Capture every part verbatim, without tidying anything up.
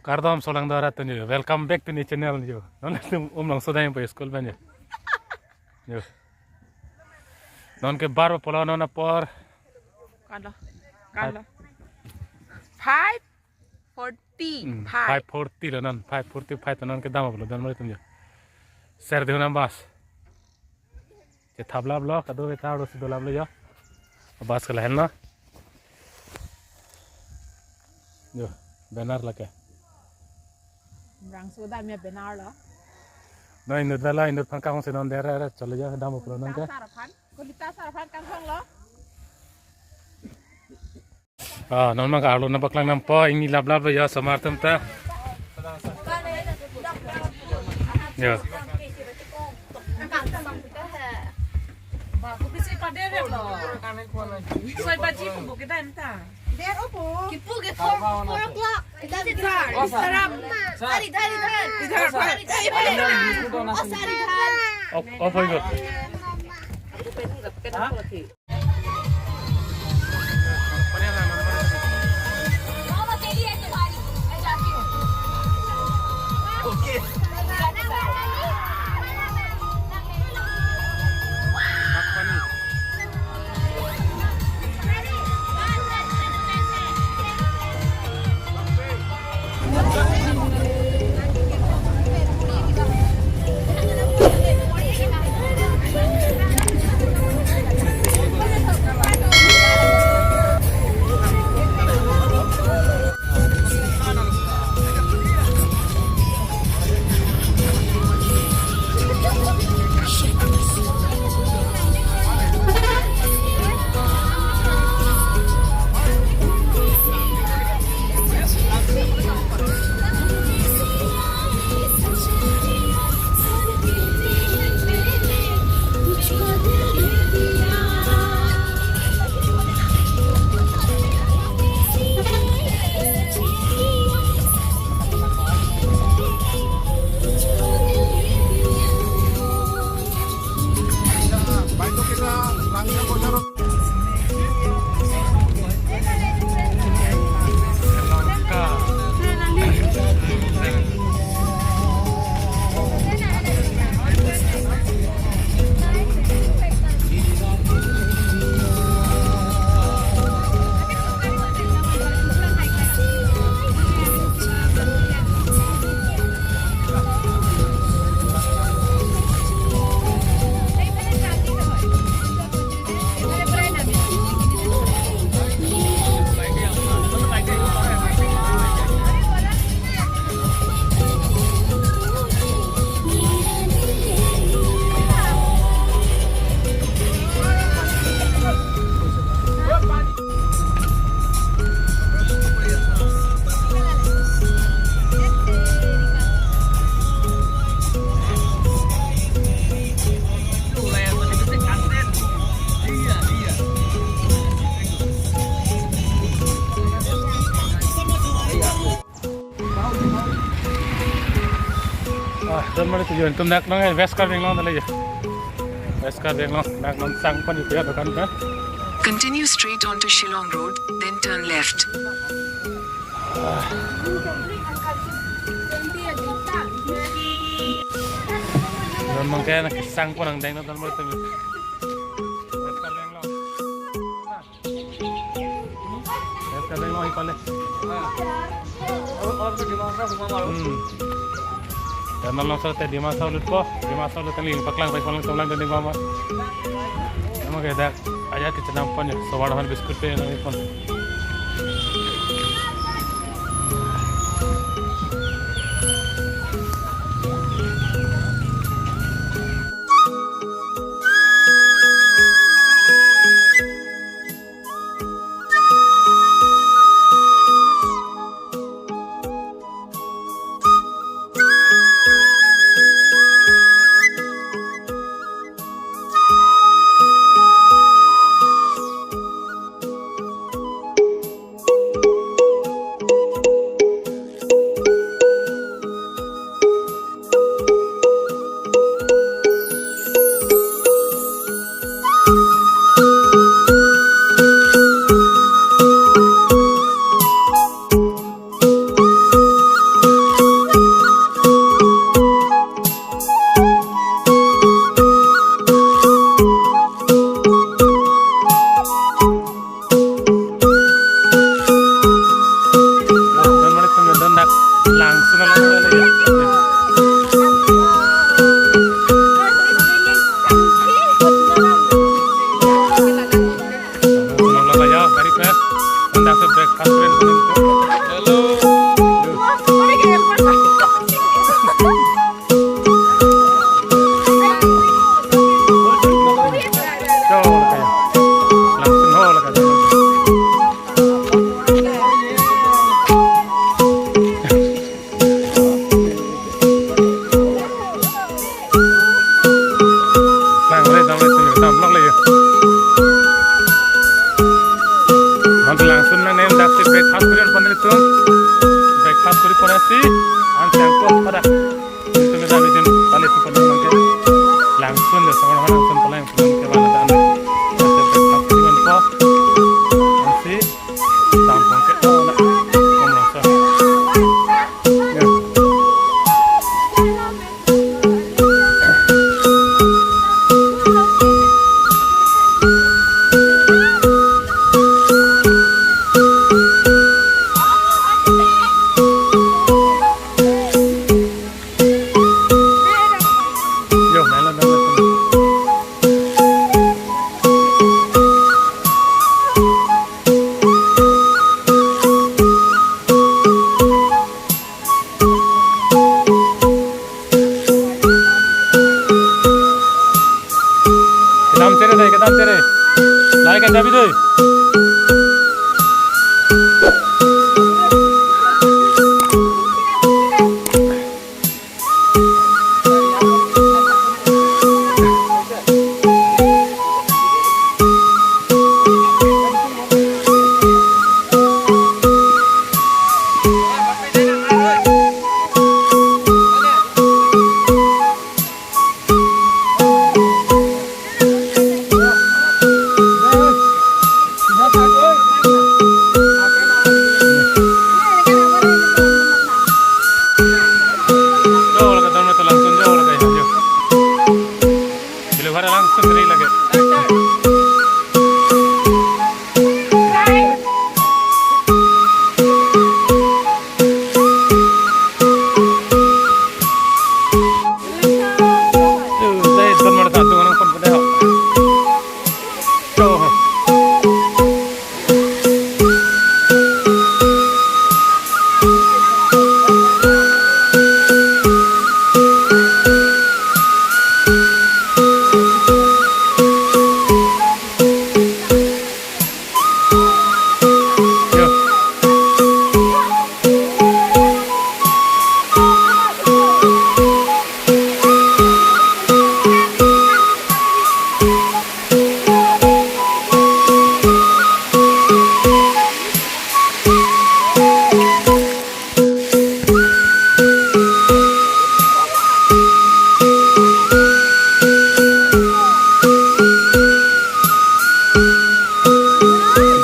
Kardom solang dara tun yo. Welcome back to my channel yo. Non tum um long sodai po school pen yo. Yo. Non ke bar pulo non apor. Kalo. Kalo. Five forty. Hmm, five. Five forty lo non. Five forty-five lo non ke dam pulo don mari tum yo. Ser de hunam bas. Che thablap lo, kado ke ta ro si dolap lo yo. Bas ke lahen lo. Yo, banner lake. Rang soda me banner lo. No, inut dala, inut phan kahong si non dere, re, chole yo, dam pulo non ke. Kolita saraphan, kolita saraphan kahong lo. Ah, non mang arlo na paklang nampo, ingni laplap lo yo, osomar atum ta. Yo. Soi baji pu buke dan ta. Kipu ke four, four o'clock. Idhar, idhar, idhar. Sir, idhar, idhar. Idhar, sir. Idhar, idhar. Oh, sir, idhar. Off, off hoi gel. Ah, don mari tujuan tum dak nang, eh, West Karbi Anglong dale ya. West Karbi Anglong, dak nang sang pon itu ya, dokan kan. Continue straight onto Shillong Road, then turn left. Don mang kaya na sang pon ang deng don mari tum. West Karbi Anglong. West Karbi Anglong ipale. Hmm. Dan malom sa te Dima Hasao lut po, Dima Hasao lut kali paklang pai palang tonglang dan Dima ma. Nama ke dak aja ke chenam pon ya, sowar han biscuit pe nang pon. Hello. Langre, damre, sumir, damlok le yo. Mantri langsun nang nem daksi breakfast kuri pon nelitum. Breakfast kuri pon asi, an siang ko pada. Nelitum dam nelitum pali tu pon nang ke. Langsun de, sama langsun palang, palang ke mana dan. Daksi breakfast kuri pon po. Ansi, tampung ke, oh, na. Om langsun. Ya. Yo, melo, melo, melo. Kedam chere dei, kedam chere. Lai kan jabi dei. Bilo bara langsung dari lagi. Tuh, saya don mata satu orang pun pada. Tuh.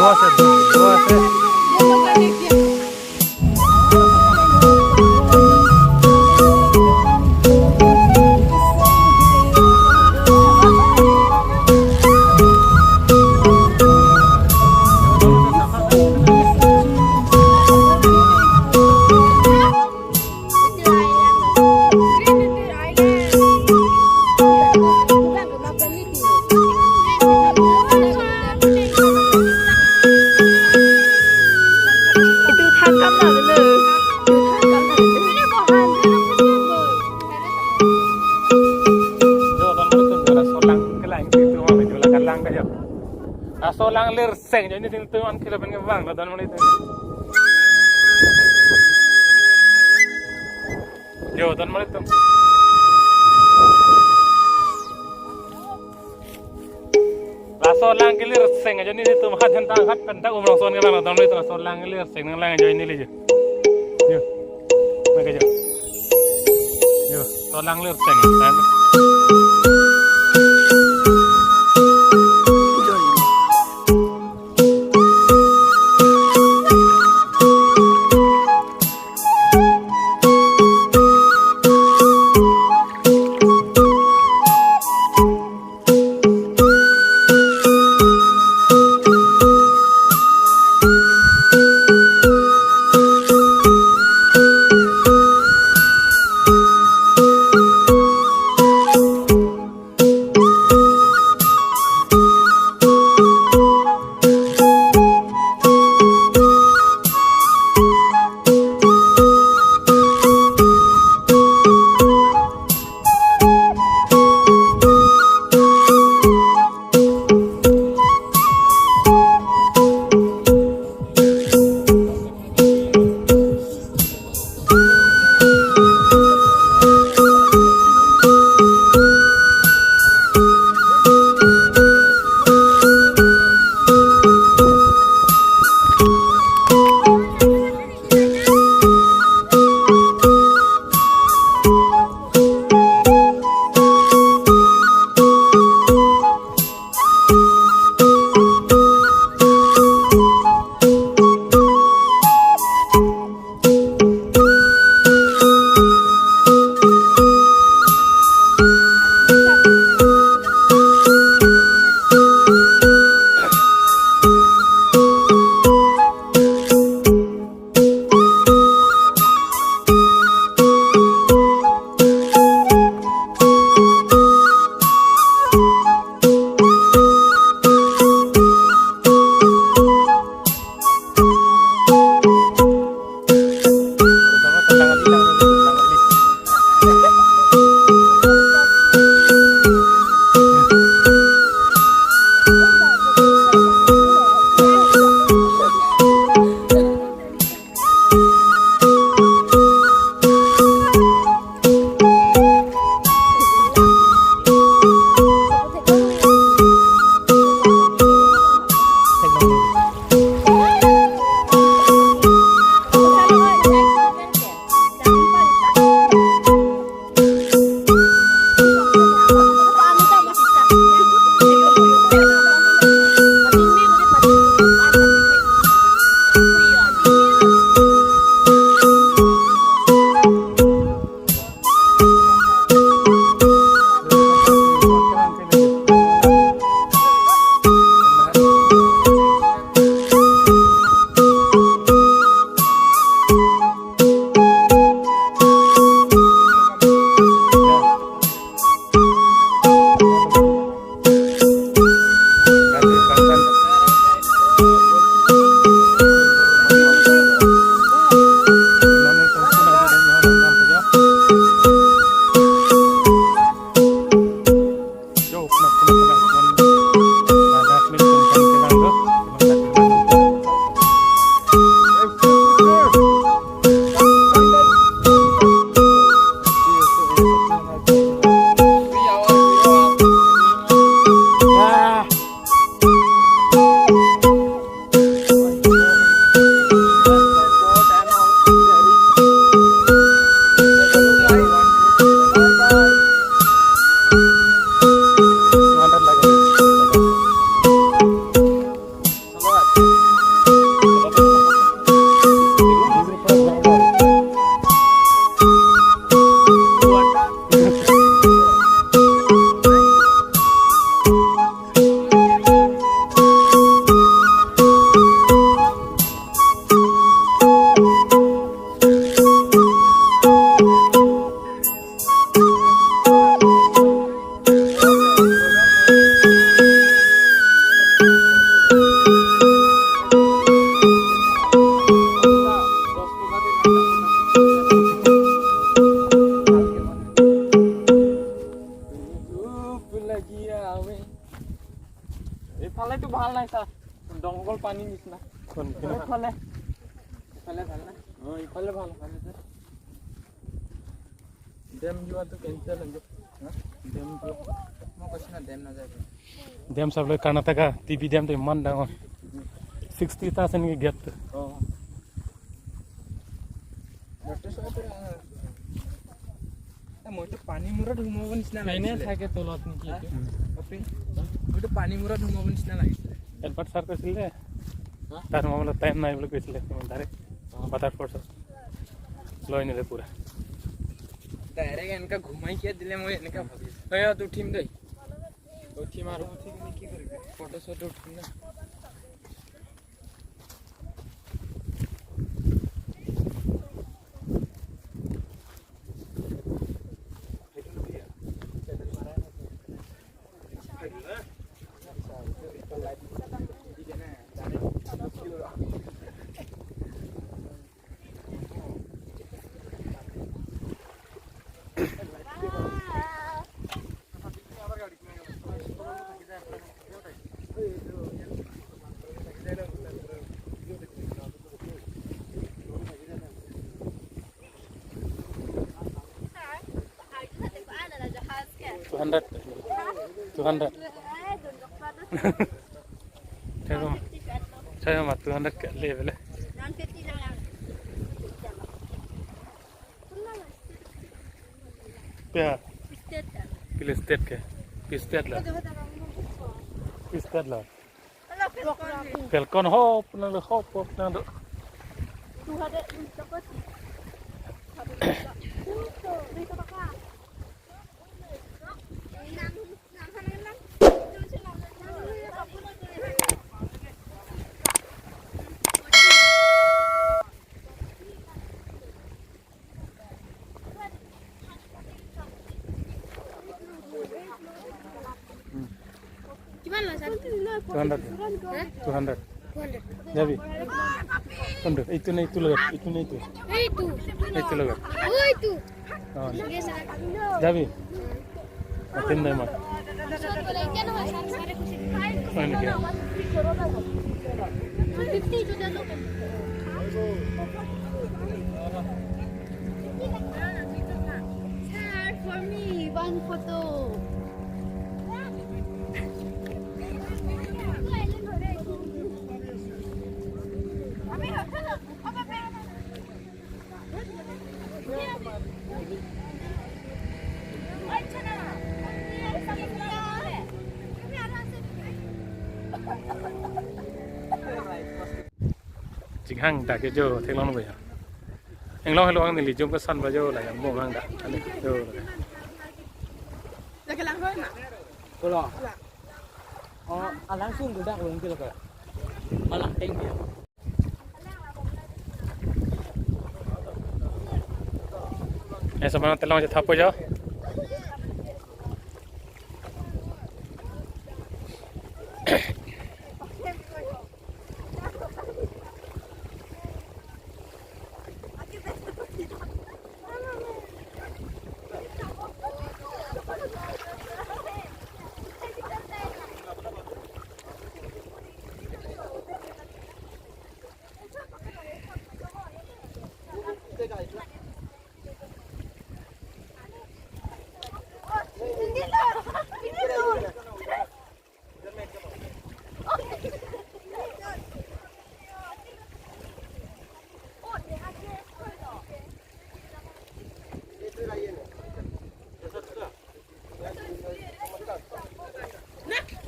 Dua set, dua set. Itu thakam na belo. Jo, don malitum, jo, laso lang kelang, itu mama jo, lakan lang kajo. Laso lang lir seng, jo, ini ting tu an kilo pen kevang, don malitum. Jo, don malitum. Laso lang kelir seng ajo nelitum hat hen tang hat pen ta umrong son kelang, don malitum, laso lang kelir seng nang lang ajo neli jo. Jo. Maka jo. Jo, laso lang lir seng. নাই ছাৰ, দমকল পানী নিচিনা। কোনপিনে? এইফালে। ইফালে ভাল না? অ, ইফালে ভাল। ডেম যোৱাটো কেঞ্চেল হৈ যাব। হা? ডেম যোৱা। মই কৈছো না, ডেম নাযায়। ডেম চাবলৈ কৰ্ণাটকা টিবি ডেমটো ইমান ডাঙৰ। ছিক্সটি এটা আছে নেকি গেটটো? অ। যথেষ্ট আছে। এ, মইতো পানী মূৰত সোমাব নিচিনা এনে লাগিছিলে। থাকে তলত নেকি হা? এইটো? উম। কপি? মইতো পানী মূৰত সোমাব নিচিনা লাগিছিলে। এডভাৰ্ট ছাৰ কৈছিল যে, হা? তাত সোমাবলৈ টাইম নাই বুলি কৈছিলে। ডাইৰেক্ট অ। ৱাটাৰ ফৰ্চত লৈ নিলে পুৰা। ডাইৰেক্ট এনেকা ঘুমাই কিয় দিলে মই এনেকা ভাবি আছো। এই, ইয়াত উঠিম দেই। উঠিম আৰু। ফটো চটো উঠিম না। Two hundred. Two hundred. Saya mah, saya mah two hundred ke level. Pia? Pil state ke? Pil state la. Pil state la. Falcon hop nang do, hop hop nang do. কিমান লয় ছাৰ? Two hundred. হা? Two hundred. Two hundred. যাবি? কোনটো? এইটো নে এইটো লগত? এইটো নে এইটো? এইটো। এইটো লগত। অ, এইটো। অ। ঠিক আছে ছাৰ। যাবি? মাতিম দে মই। পিছত গ'লে এতিয়া নহয় ছাৰ, ছাৰে কৈছে। হয় নেকি? Fifty total. Sir, for me, one photo. Chinghang ta ke jo theklong ba ya. Inglong helo ang neli jum ke san ba jo la ya mo hang da. Ani jo. Lagi lang hoi ma. Kulo. Oh, alang sung dak ulung kilo ka. Malang teng dia. Eh, sama telang je thapo jo.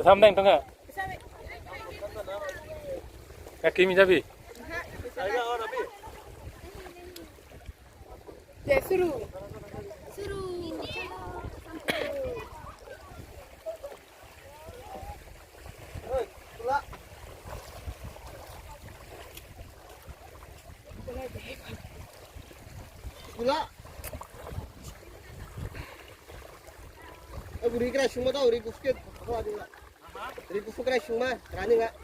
Kesam deng tengah. Kaki mi jabi. Suru. Suru. Pula. Eh, uri kra suma ta, uri kuske. Apa aja? Uri kusuk kra suma, rani nggak?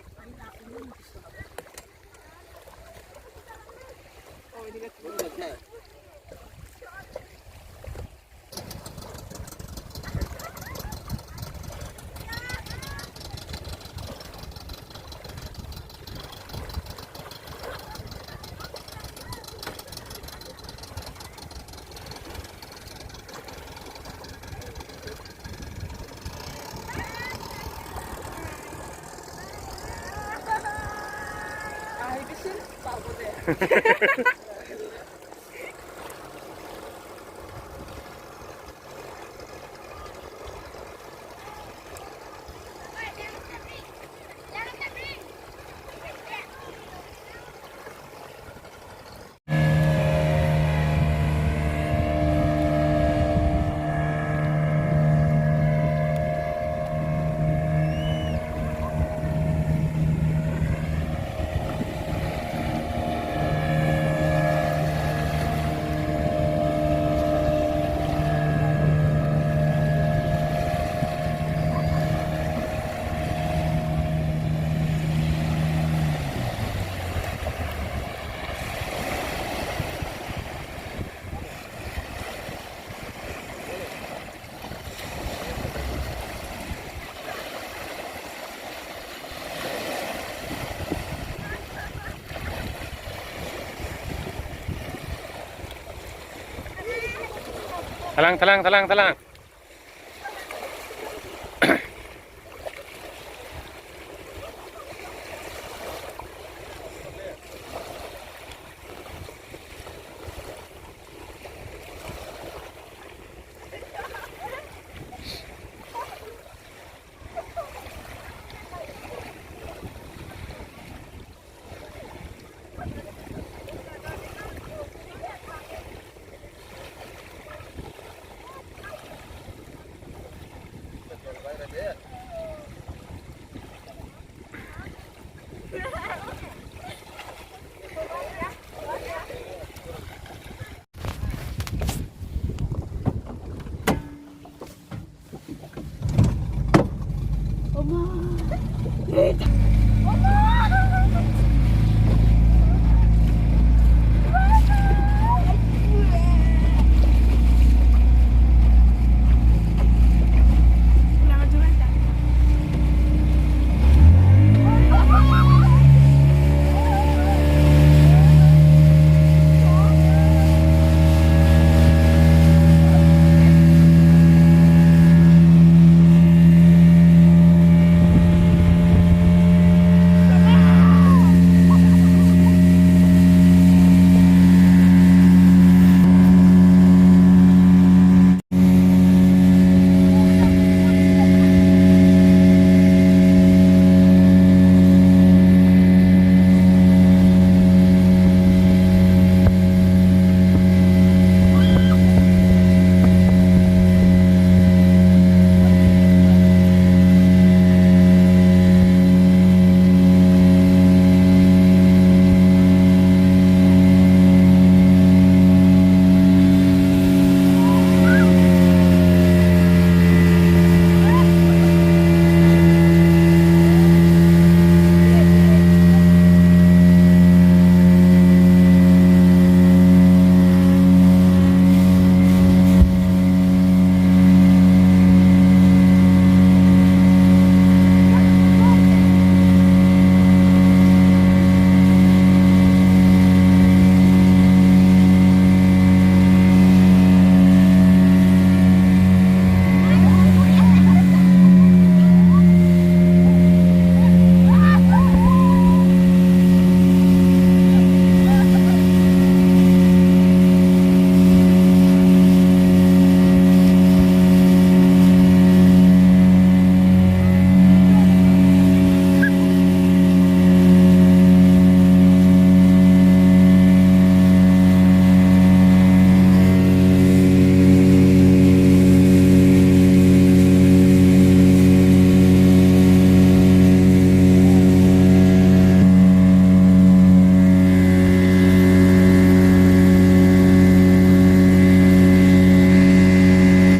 Thalang, thalang, thalang, thalang.